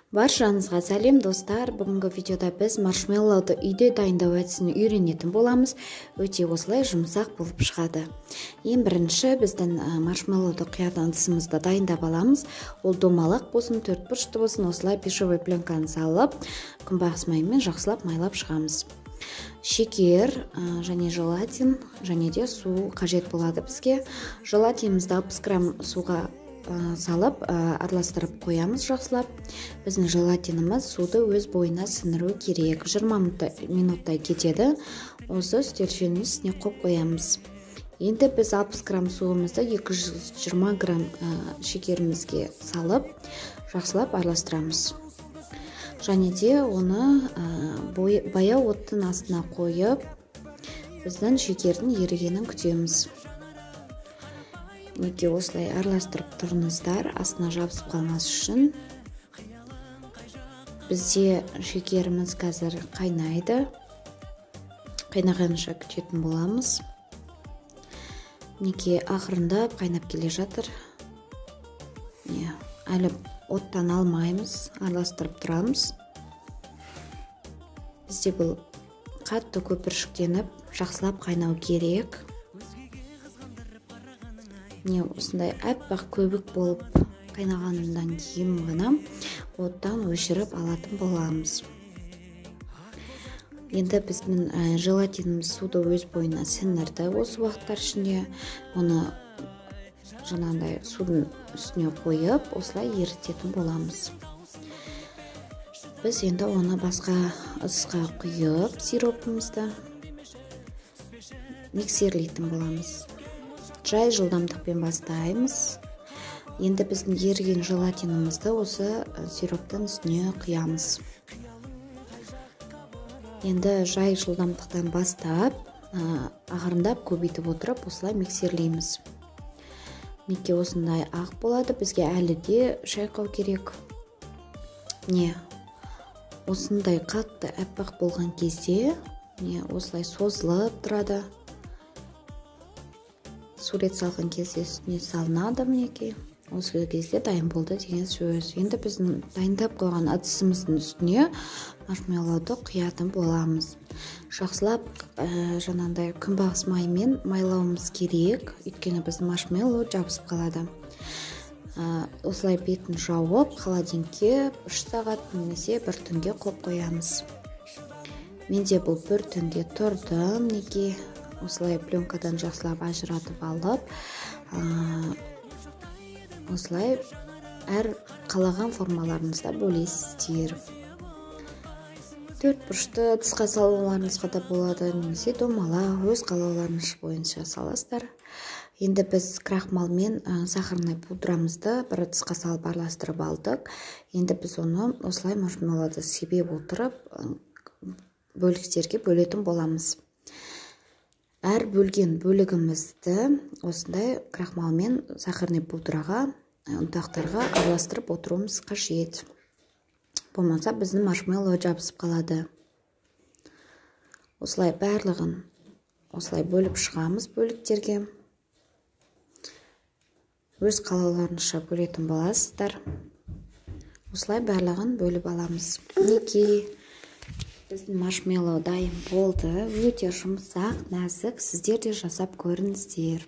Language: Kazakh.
Баршаңызға сәлем, достар! Бүгінгі видеода біз маршмеллоуды үйде дайындау әдісін үйренетін боламыз. Өте осылай жұмсақ болып шығады. Ең бірінші біздің маршмеллоуды құятын ыдысымызды дайындап аламыз. Ол домалақ болсын, төртбұрышты болсын, осылай пищевой пленканы салып, күнбағыс майымен жақсылап майлап шығамыз. Шекер және желатин және де су қажет болады бізге. Желатинімізді 60 грамм суға салып, араластырып қоямыз жақсылап. Біздің желатиніміз суды өз бойына сіңіру керек. 20 минуттай кетеді. Осы үстелшенің үстіне қойып қоямыз. Енді біз 60 грамм суымызды 220 грамм шекерімізге салып, жақсылап араластырамыз. Және де оны баяу оттың астына қойып, біздің шекердің ерігенін күтеміз. Неге осылай араластырып тұрыңыздар, астына жабысып қалмас үшін. Бізде шекеріміз қазір қайнайды. Қайнағанша күтетін боламыз. Неге ақырындап қайнап келе жатыр. Не, әлі оттан алмаймыз, араластырып тұрамыз. Бізде бұл қатты көпіршіктеніп, жақсылап қайнау керек. Не, осындай аппақ көбік болып қайнағаннан кейін ғана оттан өшіріп алатын боламыз. Енді біздің желатиніміз суды өз бойына сіңірді. Осы уақыттар ішінде оны жаңағындай судың үстіне қойып, осылай ерітетін боламыз. Біз енді оны басқа ыдысқа құйып, сиропымызды миксерлейтін боламыз. Жай жылдамдықпен бастаймыз. Енді біздің еріген желатинімізді осы сироптың үстіне құямыз. Енді жай жылдамдықтан бастап, ақырындап көбейтіп отырып, осылай миксерлейміз. Мінекей, осындай ақ болады. Бізге әлі де шайқау керек. Не, осындай қатты аппақ болған кезде, не, осылай созылып тұрады. Сурет салған кезде үстіне салынады мінекей. Осы кезде дайын болды деген сөз. Енді біздің дайындап қойған ыдысымыздың үстіне маршмеллоуды құятын боламыз. Жақсылап жаңағындай күнбағыс майымен майлауымыз керек, өйткені біздің маршмеллоу жабысып қалады. Осылай бетін жауып, холодильникке 3 сағат немесе бір түнге қойып қоямыз. Менде бұл бір түнге тұрды. Мінекей, осылай пленкадан жақсылап ажыратып алып, осылай әр қалаған формаларыңызда бөлесіздер. Төрт бұрышты ыдысқа салуларыңызға да болады, немесе домалақ, өз қалауларыңыз бойынша саласыздар. Енді біз крахмал мен сахарный пудрамызды бір ыдысқа салып араластырып алдық. Енді біз оны осылай маршмеллоуды себе отырып, бөліктерге бөлетін боламыз. Әр бөлген бөлігімізді осындай крахмал мен сахарный пудраға, ұнтақтарға араластырып отыруымыз қажет. Болмаса біздің маршмеллоу жабысып қалады. Осылай барлығын осылай бөліп шығамыз бөліктерге. Өз қалауларыңызша бөлетін боласыздар. Осылай барлығын бөліп аламыз. Мінекей, біздің маршмеллоу дайын болды. Өте жұмсақ, нәзік. Сіздер де жасап көріңіздер.